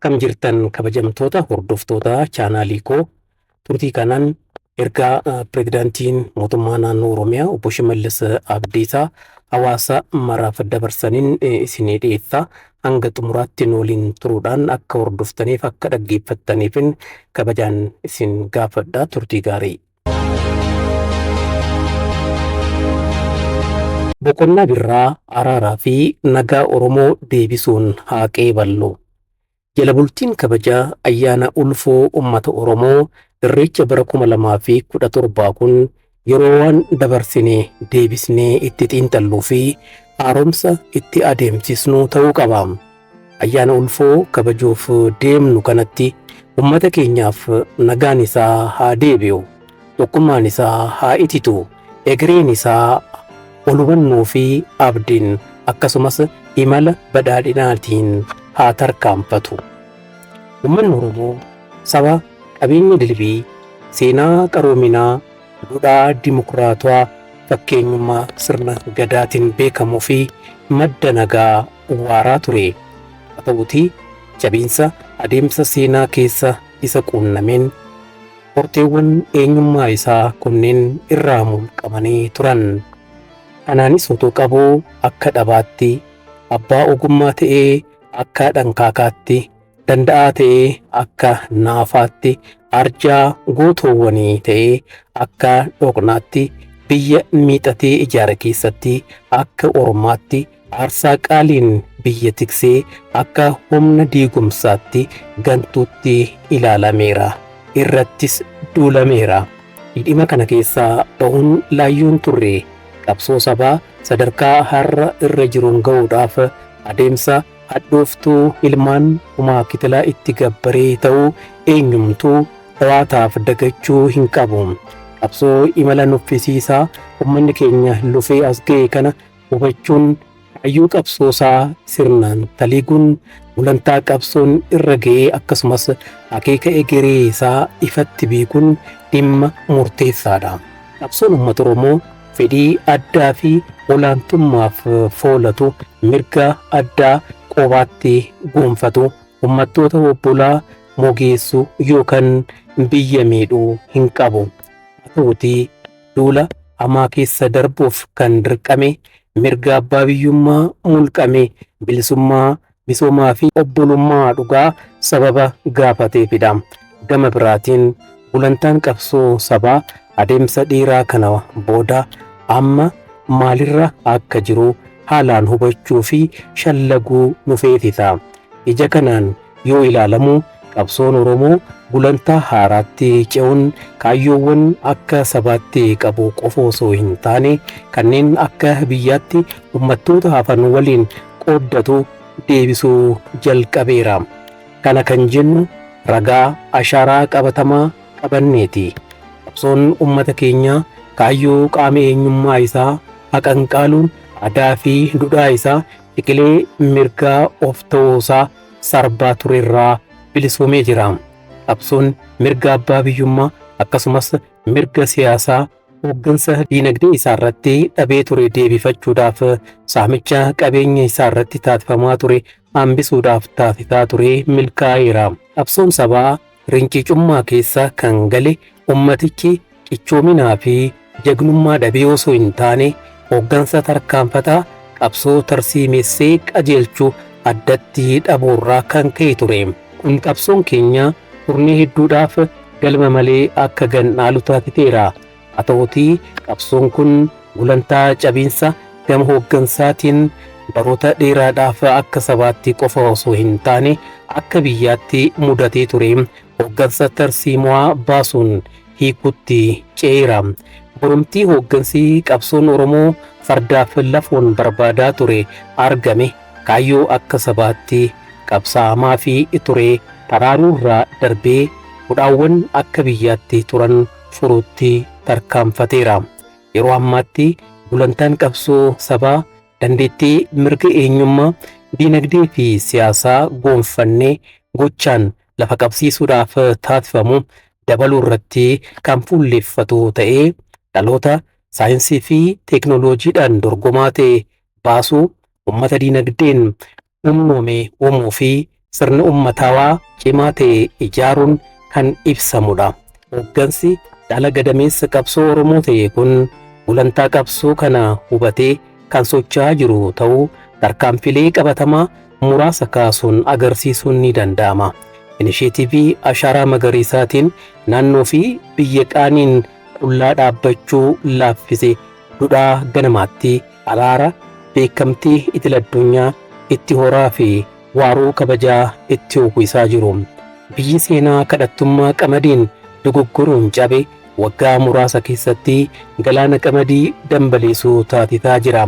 Akkam jirtan kabajamtoota hordoftoota chaanaalii koo? Turtii kanaan ergaa pireezidaantiin mootummaa naannoo Oromiyaa obbo Shimallis Abdiisaa hawaasa maraaf dabarsaniin isinii dhiyeessa. Hanga xumuraatti nu waliin turuudhaan akka hordoftaniif akka dhaggeeffattaniifin kabajaan isin gaafadha. Turtii gaarii. Boqonnaa birraa araaraa fi nagaa Oromoo deebisuun haa qeeballu. Jala bultiin kabajaa ayyaana ulfoo uummata Oromoo Irreecha bara 2017 kun yeroo waan dabarsine deebisnee itti xiinxalluu fi haaromsa itti adeemsisnu ta'uu qaba. Ayyaana ulfoo kabajuuf deemnu kanatti uummata keenyaaf nagaan isaa haa deebi'u, tokkummaan isaa haa ititu, egereen isaa ol hubannoo fi abdiin akkasumas imala badhaadhinaatiin haa tarkaanfatu. Uummanni Oromoo saba qabeenya dilbii, seenaa qaroominaa, duudhaa dimokiraatawaa fakkeenyummaa sirna gadaatiin beekamuu fi madda nagaa waaraa ture. Haa ta'uutii jabiinsa adeemsa seenaa keessa isa quunnameen horteewwan eenyummaa isaa kunneen irraa mulqamanii turan. Kanaanis otoo qabuu akka dhabaatti, abbaa ogummaa ta'ee akka dhankaakaatti, danda'aa ta'ee akka naafaatti, arjaa gootoowwanii ta'ee akka dhoqnaatti, biyya miixatee ijaare keessatti akka ormaatti, aarsaa qaaliin biyya tiksee akka humna diigumsaatti gantuutti ilaalameera. Irrattis duulameera. Dhidhima kana keessaa bahuun laayyoon turre. Qabsoo sabaa sadarkaa har'a irra jiruun ga'uudhaaf adeemsa hadhooftuu ilmaan kumaa kitilaa itti gabbaree ta'uu eenyumtuu dhawaataaf dagachuu hin qabu. Qabsoo imala nuffisiisaa uummanni keenya lufee as ga'e kana hubachuun hayyuu qabsoosaa sirnaan taliiguun gulantaa qabsoon irra ga'ee akkasumas akeeka egeree isaa ifatti beekuun dhimma murteessaadha. Qabsoon uummata Oromoo fedhii addaa fi olaantummaaf foolatu, mirga addaa qobaatti gonfatu, uummattoota obbolaa mogeessu yookaan biyya miidhuu hin qabu. Haa ta'uutii duula hamaa keessa darbuuf kan dirqame, mirga abbaa biyyummaa mulqame, bilisummaa, misoomaa fi obbolummaa dhugaa sababa gaafateefidha. Gama biraatiin gulantaan qabsoo sabaa adeemsa dheeraa kana booda amma maalirra akka jiru haalaan hubachuu fi shallaguu nu feetisa. Ija kanaan yoo ilaalamu qabsoon Oromoo gulantaa haaraatti ce'uun kaayyoowwan akka sabaatti qabu qofa osoo hin taane kanneen akka biyyaatti uummattoota hafan waliin qooddatu deebisuu jalqabeera. Kana kan jennu ragaa ashaaraa qabatamaa qabanneeti. Qabsoon uummata keenyaa kaayyoo qaama eenyummaa isaa haqanqaaluun aadaa fi duudhaa isaa biqilee mirgaa of ta'uusaa sarbaa turerraa bilisoomee jira. Qabsoon mirga abbaa biyyummaa akkasumas mirga siyaasaa hooggansa diinagdee isaa irratti dhabee ture deebifachuudhaaf saamicha qabeenya isaa irratti taasifamaa ture hambisuudhaaf taasisaa ture milkaa'eera. Qabsoon sabaa rinciicummaa keessa kan gale ummatichi cichoominaa fi jagnummaa dhabee osoo hin taane hooggansa tarkaanfataa qabsoo tarsiimessee qajeelchuu addatti dhabuurraa kan ka'e ture. Kun qabsoon keenya turnee hedduudhaaf galma malee akka gannaalu taasiseera. Haa ta'uutii qabsoon kun gulantaa cabiinsa gama hooggansaatiin baroota dheeraadhaaf akka sabaatti qofa osoo hin taane akka biyyaatti mudatee ture hooggansa tarsiimoo baasuun hiikutti ce'eera. Boromtii hooggansi qabsoon Oromoo fardaaf lafoon barbaadaa ture argame kaayyoo akka sabaatti qabsaa'amaa fi ture taraaruurraa darbee hudhaawwan akka biyyaatti turan furuutti tarkaanfateera. Yeroo ammaatti gulantaan qabsoo sabaa dandeettii mirga eenyummaa, diinagdee fi siyaasaa goonfannee gochaan lafa qabsiisuudhaaf taasifamu dabaluu irratti kan fuulleeffatu ta'ee dhaloota saayinsii fi teeknooloojiidhaan dorgomaa ta'e baasuu, uummata diinagdeen humnoome uumuu fi sirna ummataawaa cimaa ta'e ijaaruun kan ibsamudha. Hooggansi dhala gadameessa qabsoo Oromoo ta'e kun gulantaa qabsoo kana hubatee kan socho'aa jiru ta'uu tarkaanfilee qabatamaa muraasa kaasuun agarsiisuun ni danda'ama. Inisheetivii ashaaraa magariisaatiin naannoo fi biyya qaaniin qullaa dhaabbachuu laaffise dudhaa ganamaatti araara beekamtii idil addunyaa itti horaa fi waaruu kabajaa itti uwwisaa jiru. Biyyi seenaa kadhattummaa qamadiin dogoggoruun cabe waggaa muraasa keessatti galaana qamadii dambaliisuu taasisaa jira.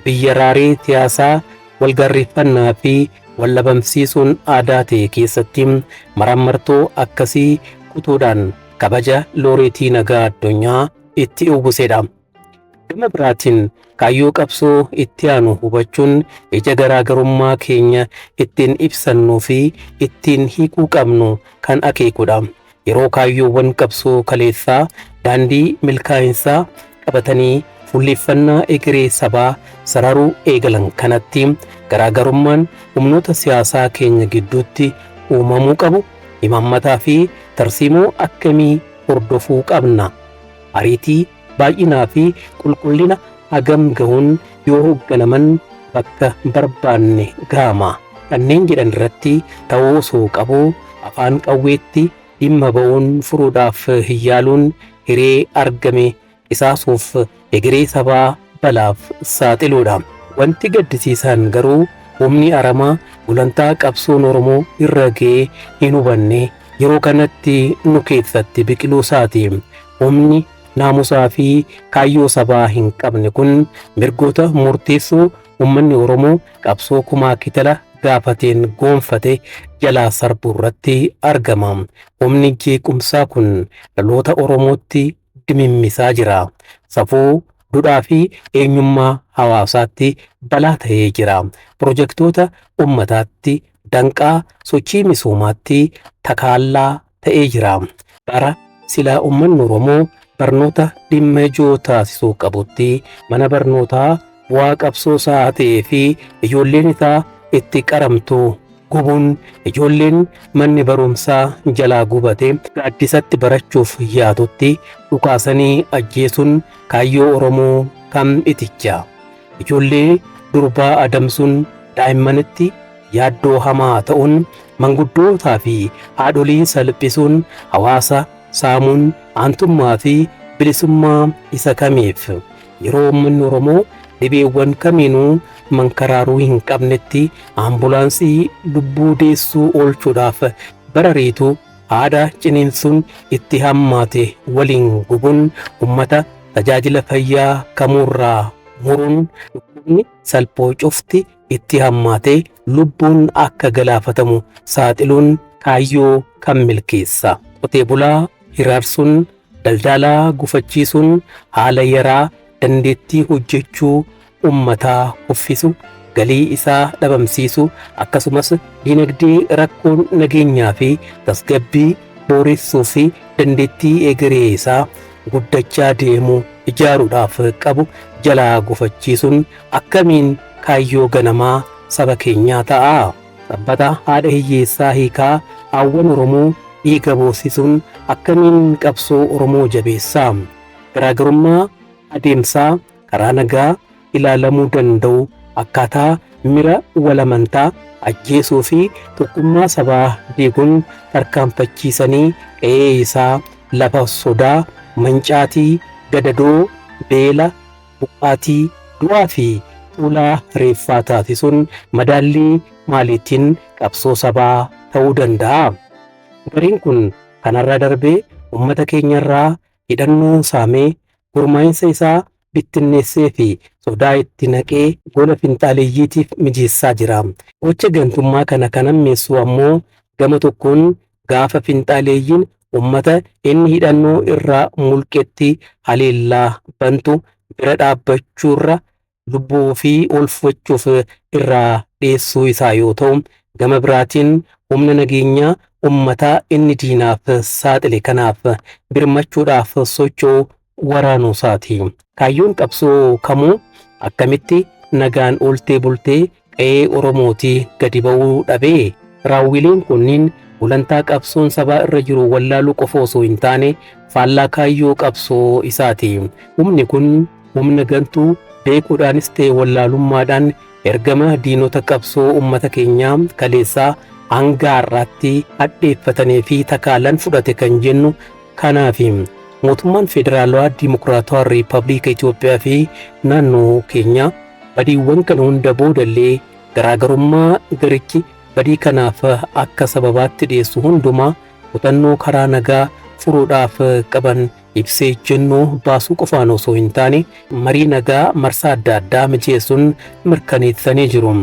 Biyya raaree siyaasaa walgarreeffannaa fi wallabamsiisuun aadaa ta'e keessatti maraammartoo akkasii kutuudhaan kabaja looreetii nagaa addunyaa itti uwwisedha. Gama biraatiin kaayyoo qabsoo itti aanu hubachuun ija garaagarummaa keenya ittiin ibsannuu fi ittiin hiikuu qabnu kan akeekudha. Yeroo kaayyoowwan qabsoo kaleessaa daandii milkaa'insaa qabatanii fuulleeffannaa egeree sabaa sararuu eegalan kanatti garaagarummaan humnoota siyaasaa keenya gidduutti uumamuu qabu imaammataa fi tarsiimoo akkamii hordofuu qabna? Ariitii, baay'inaa fi qulqullina hagam gahuun yoo hoogganaman bakka barbaanne gahama? Kanneen jedhan irratti ta'uu osoo qabu afaan qawweetti dhimma ba'uun furuudhaaf yaaluun hiree argame qisaasuuf egeree sabaa balaaf saaxiluudha. Wanti gaddisiisaan garuu humni aramaa gulantaa qabsoon Oromoo irra ga'ee hin hubanne yeroo kanatti nu keessatti biqiluu isaati. Humni naamusaa fi kaayyoo sabaa hin qabne kun mirgoota murteessoo uummanni Oromoo qabsoo kumaa kitala gaafateen goonfate jalaa sarbuu irratti argama. Humni jeequmsaa kun dhaloota Oromootti dimimmisaa jira. Safuu, duudhaa fi eenyummaa hawaasaatti balaa ta'ee jira. Pirojektoota ummataatti danqaa, sochii misoomaatti takaallaa ta'ee jira. Bara silaa uummanni Oromoo barnoota dhimma ijoo taasisuu qabutti mana barnootaa bu'aa qabsoo isaa ta'ee fi ijoolleen isaa itti qaramtu gubuun ijoolleen manni barumsaa jalaa gubate gaaddisatti barachuuf yaatutti dhukaasanii ajjeesuun kaayyoo Oromoo kam iticha. Ijoollee durbaa adamsuun daa'immanitti yaaddoo hamaa ta'uun manguddootaa fi haadholii salphisuun hawaasa saamuun aantummaa fi bilisummaa isa kamiif? Yeroo uummanni Oromoo dhibeewwan kamiinuu mankaraaruu hin qabnetti ambulaansii lubbuu deessuu oolchuudhaaf barariitu haadha ciniinsuun itti hammaate waliin gubuun ummata tajaajila fayyaa kamuurraa muruun dhukkubni salphoo cufti itti hammaate lubbuun akka galaafatamu saaxiluun kaayyoo kan milkeessa. Qotee bulaa hiraarsuun, daldalaa gufachiisuun haala yaraa dandeettii hojjechuu ummataa kuffisu, galii isaa dhabamsiisu, akkasumas dinagdee rakkoon nageenyaa fi tasgabbii booressuu fi dandeettii egeree isaa guddachaa deemu ijaaruudhaaf qabu jalaa gufachiisuun akkamiin kaayyoo ganamaa saba keenyaa ta'a? Sabbata haadha hiyyeessaa hiikaa hawwan Oromoo dhiiga boosisuun akkamiin qabsoo Oromoo jabeessaa? Garaagarummaa adeemsaa karaa nagaa ilaalamuu danda'u akkaataa mira walamantaa ajjeesuu fi tokkummaa sabaa diiguun tarkaanfachiisanii qe'ee isaa lafa sodaa, mancaatii, gadadoo, beela, buqqaatii, du'aa fi tuulaa reeffaa taasisuun madaallii maaliitiin qabsoo sabaa ta'uu danda'a? Gareen kun kanarra darbee uummata keenyarraa hidhannoo saamee gurmaa'insa isaa bittinneessee fi sodaa itti naqee gola finxaaleeyyiitiif mijeessaa jira. Gocha gantummaa kana kan hammeessu ammoo gama tokkoon gaafa finxaaleeyyiin uummata inni hidhannoo irraa mulqetti haleellaa bantu bira dhaabbachuurra lubbuu fi oolfachuuf irraa dhiyeessuu isaa yoo ta'u, gama biraatiin humna nageenyaa uummataa inni diinaaf saaxile kanaaf birmachuudhaaf socho'u waraanuu isaati. Kaayyoon qabsoo kamuu akkamitti nagaan ooltee bultee qe'ee Oromootii gadi ba'uu dhabee Raawwileen kunniin gulantaa qabsoon sabaa irra jiru wallaaluu qofa osoo hin taane faallaa kaayyoo qabsoo isaati. Humni kun humna gantuu beekuudhaanis ta'e wallaalummaadhaan ergama diinota qabsoo uummata keenyaa kaleessaa hanga har'aatti hadheeffatanii fi takaalan fudhate kan jennu kanaafi. Mootummaan Federaalawaa Dimokiraatawaa Riippaabilika Itoophiyaa fi naannoo keenyaa badiiwwan kana hunda boodallee garaagarummaa garichi badii kanaaf akka sababaatti dhiyeessu hundumaa kutannoo karaa nagaa furuudhaaf qaban ibsee ejjennoo baasuu qofaan osoo hin taane marii nagaa marsaa adda addaa mijeessuun mirkaneessanii jiru.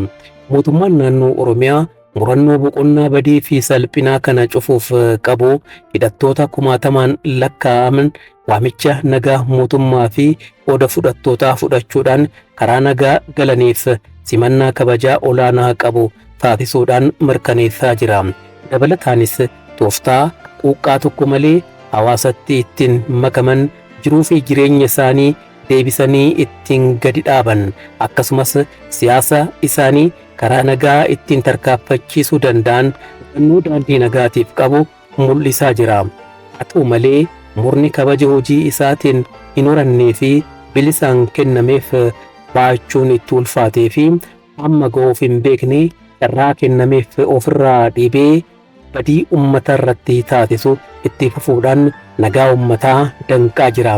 Mootummaan naannoo Oromiyaa murannoo boqonnaa badii fi salphinaa kana cufuuf qabu hidhattoota kumaatamaan lakkaa'aman waamicha nagaa mootummaa fi qooda fudhattootaa fudhachuudhaan karaa nagaa galaniif simannaa kabajaa olaanaa qabu taasisuudhaan mirkaneessaa jira. Dabalataanis tooftaa quuqqaa tokko malee hawaasatti ittiin makaman jiruu fi jireenya isaanii deebisanii ittiin gadi dhaaban akkasumas siyaasa isaanii karaa nagaa ittiin tarkaanfachiisuu danda'an hubannoo daandii nagaatiif qabu mul'isaa jira. Haa ta'u malee murni kabaja hojii isaatiin hin horannee fi bilisaan kennameef baachuun itti ulfaatee fi amma ga'uuf hin beekne carraa kennameef ofirraa dhiibee badii uummata irratti taasisu itti fufuudhaan nagaa uummataa danqaa jira.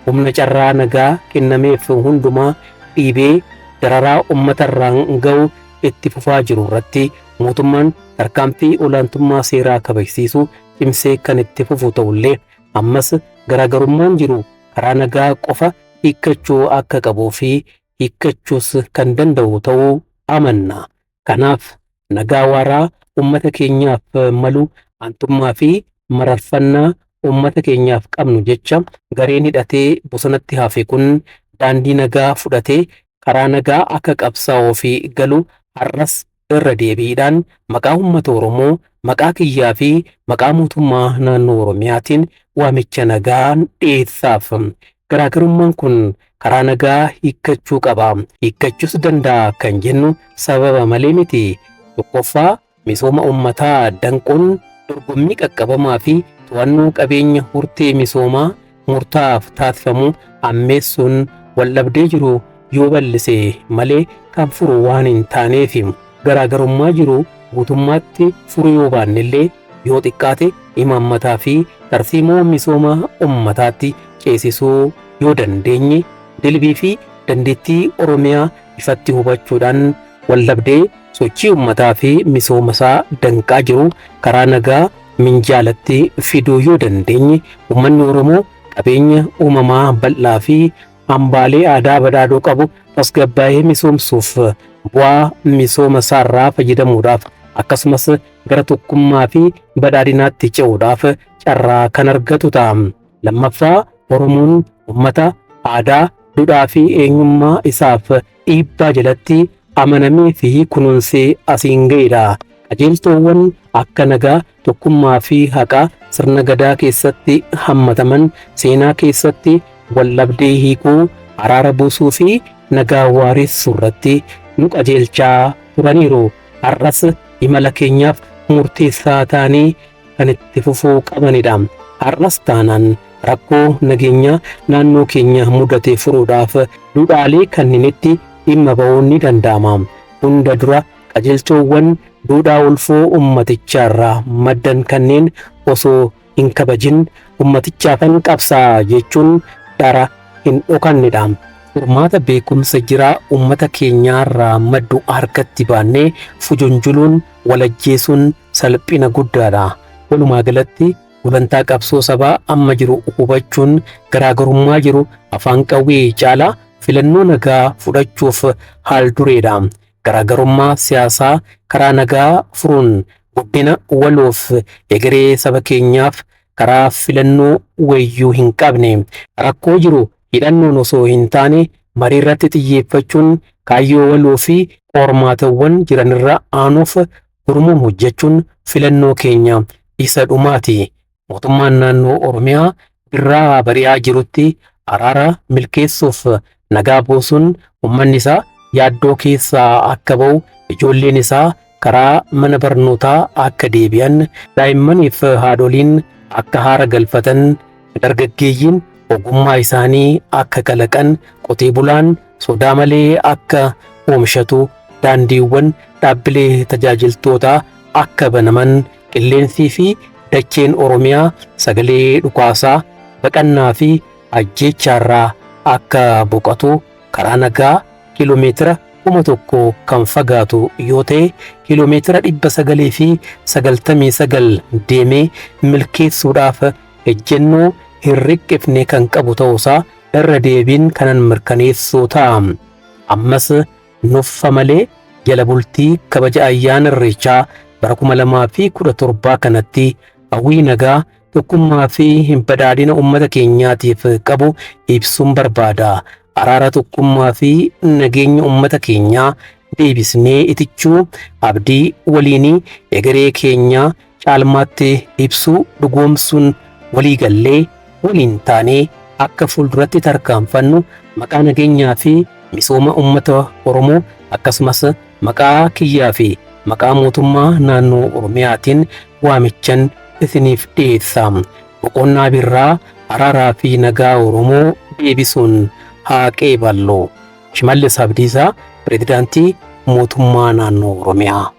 Humna carraa nagaa kennameef hundumaa dhiibee dararaa uummata irraan ga'u itti fufaa jiru irratti mootummaan tarkaanfii olaantummaa seeraa kabajsiisu cimsee kan itti fufu ta'ullee ammas garaagarummaan jiru karaa nagaa qofa hiikkachuu akka qabuu fi hiikkachuus kan danda'u ta'uu amanna. Kanaaf nagaa waaraa uummata keenyaaf malu aantummaa fi mararfannaa uummata keenyaaf qabnu jecha gareen hidhatee bosonatti hafe kun daandii nagaa fudhatee karaa nagaa akka qabsaa'uu fi galu har'as irra deebiidhaan maqaa uummata Oromoo, maqaa kiyyaa fi maqaa mootummaa naannoo Oromiyaatiin waamicha nagaan dhiyeessaaf. Garaagarummaan kun karaa nagaa hiikkachuu qaba. Hiikkachuus danda'a kan jennu sababa malee miti. Tokkoffaa, misooma uummataa danquun dorgommii qaqqabamaa fi to'annoo qabeenya hortee misoomaa murtaa'aaf taasifamu ammeessuun waldhabdee jiru yoo bal'ise malee kan furu waan hin taaneef garaagarummaa jiru guutummaatti furuu yoo baannellee yoo xiqqaate imaammataa fi tarsiimoo misooma uummataatti ceesisuu yoo dandeenye dilbii fi dandeettii Oromiyaa ifatti hubachuudhaan waldhabdee sochii uummataa fi misooma isaa danqaa jiru karaa nagaa minjaalatti fiduu yoo dandeenye uummanni Oromoo qabeenya uumamaa bal'aa fi hambaalee aadaa badhaadhoo qabu tasgabbaa'ee misoomsuuf bu'aa misooma isaarraa fayyadamuudhaaf akkasumas gara tokkummaa fi badhaadhinaatti ce'uudhaaf carraa kan argatu ta'a. Lammaffaa, Oromoon uummata aadaa, duudhaa fi eenyummaa isaaf dhiibbaa jalatti amanamee fi kunuunsee asiin ga'edha. Qajeeltoowwan akka nagaa, tokkummaa fi haqaa sirna gadaa keessatti hammataman seenaa keessatti waldhabdee hiikuu, araara buusuu fi nagaa waaressuu irratti nu qajeelchaa turaniiru. Har'as imala keenyaaf murteessaa ta'anii kan itti fufuu qabanidha. Har'as taanaan rakkoo nageenyaa naannoo keenya mudate furuudhaaf duudhaalee kanneenitti dhimma ba'uun ni danda'ama. Hunda dura qajeeltoowwan duudhaa ulfoo ummatichaarraa maddan kanneen osoo hin kabajin ummatichaafan qabsaa jechuun dhara hin dhokannedha. Furmaata beekumsa jiraa uummata keenyaarraa maddu harkatti baannee fujunjuluun walajjeesuun salphina guddaadha. Walumaa galatti gulantaa qabsoo sabaa amma jiru hubachuun garaagarummaa jiru afaan qawwee caalaa filannoo nagaa fudhachuuf haal dureedha. Garaagarummaa siyaasaa karaa nagaa furuun guddina waloof egeree saba keenyaaf karaa filannoo wayyuu hin qabne. Rakkoo jiru hidhannoon osoo hin taane marii irratti xiyyeeffachuun kaayyoo waloo fi qormaatawwan jiranirra aanuuf gurmuun hojjechuun filannoo keenya isa dhumaati. Mootummaan naannoo Oromiyaa birraa bari'aa jirutti araara milkeessuuf nagaa buusuun uummanni isaa yaaddoo keessaa akka ba'u, ijoolleen isaa karaa mana barnootaa akka deebi'an, daa'immaniif haadholiin akka haara galfatan, dargaggeeyyiin ogummaa isaanii akka kalaqan, qotee bulaan sodaa malee akka oomishatu, daandiiwwan dhaabbilee tajaajiltootaa akka banaman, qilleensii fi dacheen Oromiyaa sagalee dhukaasaa, baqannaa fi ajjeechaarraa akka boqotu karaa nagaa kiiloomeetira 1000 kan fagaatu yoo ta'e kiiloomeetira 999 deemee milkeessuudhaaf ejjennoo hin riqqifne kan qabu ta'uusaa irra deebiin kanan mirkaneessuu ta'a. Ammas nuffa malee jala bultii kabaja ayyaana Irreechaa bara 2017 kanatti hawwii nagaa, tokkummaa fi badhaadhina uummata keenyaatiif qabu ibsuun barbaada. Araara, tokkummaa fi nageenya uummata keenyaa deebisnee itichuu, abdii waliinii egeree keenyaa caalmaatti ibsuu dhugoomsuun waliigallee waliin taanee akka fuulduratti tarkaanfannu maqaa nageenyaa fi misooma uummata Oromoo akkasumas maqaa kiyyaa fi maqaa mootummaa naannoo Oromiyaatiin waamichan isiniif dhiyeessa. Boqonnaa birraa araaraa fi nagaa Oromoo deebisuun haa qeeballu. Shimallis Abdiisaa, Pireezidaantii Mootummaa Naannoo Oromiyaa.